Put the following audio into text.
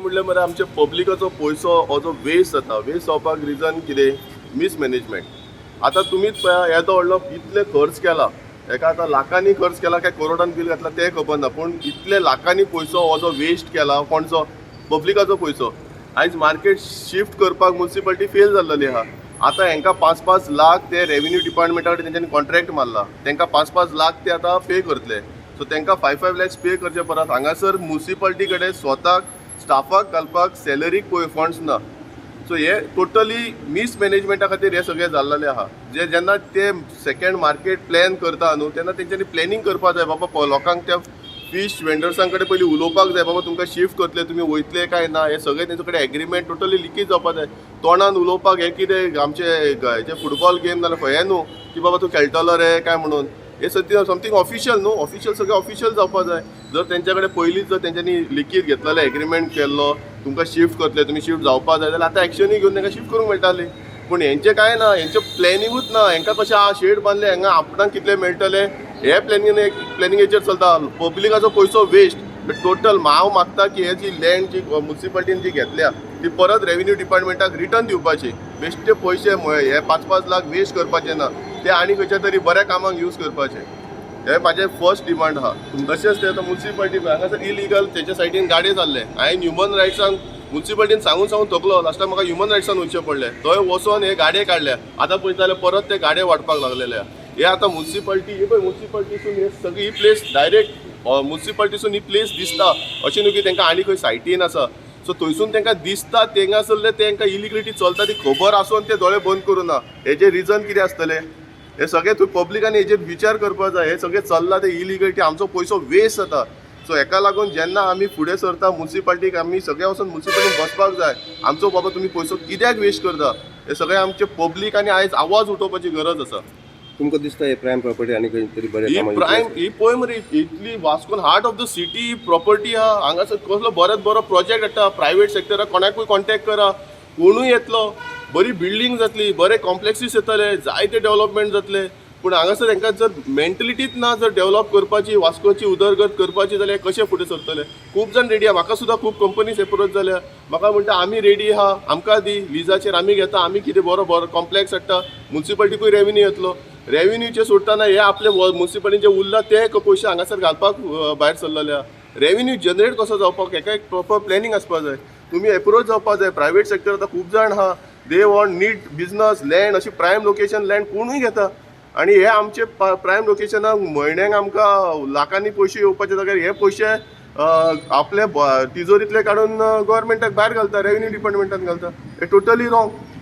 म्हणल्यार मरे आमच्या पब्लिकाचो पयसो हो जो वेस्ट जाता, वेस्ट जावपाक रिजन कितें? मिसमॅनेजमेंट. आतां तुमीच पळया, येदो व्हडलो इतले खर्च केला, हेका आतां लाखांनी खर्च केला, काय करोडान बील घातला तें खबर ना, पूण इतले लाखांनी पयसो हो जो वेस्ट केला, कोणचो? पब्लिकाचो पयसो. आयज मार्केट शिफ्ट करपाक मुन्सिपालिटी फेल जाल्लेली आहा. आतां हेंकां 5-5 लाख ते रेवेन्यू डिपार्टमेंटा कडेन तेंच्यांनी कॉन्ट्रॅक्ट मारला, तेंकां 5-5 लाख ते आतां पे करतले. सो तेंकां 5-5 लॅक्स पे करचे परस हांगासर मुन्सिपालिटी कडेन स्वताक स्टाफाक घालपाक सॅलरीक पळय फंड्स ना. सो हे टोटली मिसमॅनेजमेंटा खातीर हे सगळें जाल्लेलें आहा. जे जेन्ना ते सेकंड मार्केट प्लॅन करता न्हू, तेन्ना तेंच्यांनी प्लॅनिंग करपाक जाय. बाबा लोकांक त्या फीश वेंडर्सां कडेन पयलीं उलोवपाक जाय, बाबा तुमकां शिफ्ट करतले, तुमी वयतले काय ना, हे सगळें तेंचे कडेन एग्रीमेंट टोटली लिखीत जावपाक जाय. तोंडान उलोवपाक हें कितें आमचें फुटबॉल गेम नाल्यार हें न्हू की बाबा तूं खेळटलो रे काय म्हणून, हे सगळें समथींग ऑफिशियल न्हू, ऑफिशियल सगळें ऑफिशियल जावपाक जाय. जर तेंच्या कडेन पयलींच जर तेंच्यांनी लिखीत घेतलेलें एग्रीमेंट केल्लो तुमकां शिफ्ट करतले, तुमी शिफ्ट जावपाक जाय, जाल्यार आतां एक्शनूय घेवन तांकां शिफ्ट करूंक मेळटाली. पूण हेंचें कांय ना, हेंचें प्लॅनिंगूच ना. हेंकां कशें आहा शेड बांदले, हांगा आपणाक कितले मेळटले हे प्लॅनिंगेचेर चलता. पब्लिकाचो पयसो वेस्ट टोटल. हांव मागता की हे जी लँड जी मुन्सिपालिटीन जी घेतल्या ती परत रेवेन्यू डिपार्टमेंटाक रिटर्न दिवपाची. बेश्टे पयशे हे 5-5 लाख वेस्ट करपाचे ना, ते आनी खंयच्या तरी बऱ्या कामाक यूज करपाचे. हे म्हाजें फर्स्ट डिमांड आहा. तशेंच ते आतां मुन्सिपालिटी हांगासर इलिगल तेच्या सायडीन गाडये जाल्ले. हांवें ह्युमन रायट्सांक मुन्सिपालिटीन सांगून सांगून थकलो, लास्टाक म्हाका ह्युमन रायट्सान वचचें पडलें. थंय वचोन हे गाडये काडल्या. आतां पळयता जाल्यार परत ते गाडये वाडपाक लागलेले. हे आतां मुन्सिपालिटी, हे पळय मुन्सिपालिटीसून हे सगळी ही प्लेस डायरेक्ट मुन्सिपालिटीसून ही प्लेस दिसता, अशें न्हू की तांकां आनी खंय सायटीन आसा. सो थंयसून तांकां दिसता, तेंगासरले तांकां इलिगलिटी चलता ती खबर आसून ते दोळे बंद करूं ना. हेजें रिजन कितें आसतलें? हे सगळें थंय पब्लिकान हेजेर विचार करपाक जाय. हे सगळें चल्लां ते इलिगलिटी, आमचो पयसो वेस्ट जाता. सो हेका लागून जेन्ना आमी फुडें सरता मुन्सिपालिटीक, आमी सगळे वचून मुन्सिपालिटीन बसपाक जाय. आमचो बाबा तुमी पयसो कित्याक वेस्ट करता, हे सगळें आमचे पब्लीक आनी आयज आवाज उठोवपाची गरज आसा. तुमकां दिसता हे प्रायम प्रॉपर्टी आनी खंय तरी बऱ्या ही कामाक प्रायम ही पळय मरे, इतली वास्कोन heart of the city property आहा. हांगासर कसलो बरोच बरो प्रोजेक्ट हाडटा प्रायवेट सेक्टराक, कोणाकूय कॉन्टेक्ट करा, कोणूय येतलो, बरी बिल्डींग जातली, बरे कॉम्प्लेक्सीस येतले, जायते डेव्हलपमेंट जातले. पूण हांगासर हेंकां जर मेंटलिटीच ना जर डेव्हलप करपाची, वास्कोची उदरगत करपाची, जाल्यार कशें फुडें सरतले? खूब जाण रेडी आहा. म्हाका सुद्दां खूब कंपनीज एप्रोच जाल्या, म्हाका म्हणटा आमी रेडी आहा, आमकां दी लिजाचेर आमी घेता, आमी कितें बरो बरो कॉम्प्लेक्स हाडटा, मुन्सिपालिटीकूय रेवेन्यू येतलो. रेवेन्यूचे सोडटना हे आपले मुन्सिपालिटीचे उरला ते पयशे हांगासर घालपाक भायर सरलेले आहा. रेवेन्यू जनरेट कसो जावपाक हेका एक प्रोपर प्लॅनिंग आसपाक जाय. तुमी एप्रोच जावपाक जाय. प्रायवेट सेक्टर आतां खूब जाण आहा, they want neat business land, अशी प्रायम लोकेशन लँड कोणूय घेता. आनी हे आमचे प्रायम लोकेशनाक म्हयन्याक आमकां लाखांनी पयशे येवपाचे जाग्यार हे पयशे आपले तिजोरींतले काडून गव्हर्मेंटाक भायर घालता, रेवेन्यू डिपार्टमेंटान घालता. हे टोटली रॉंग.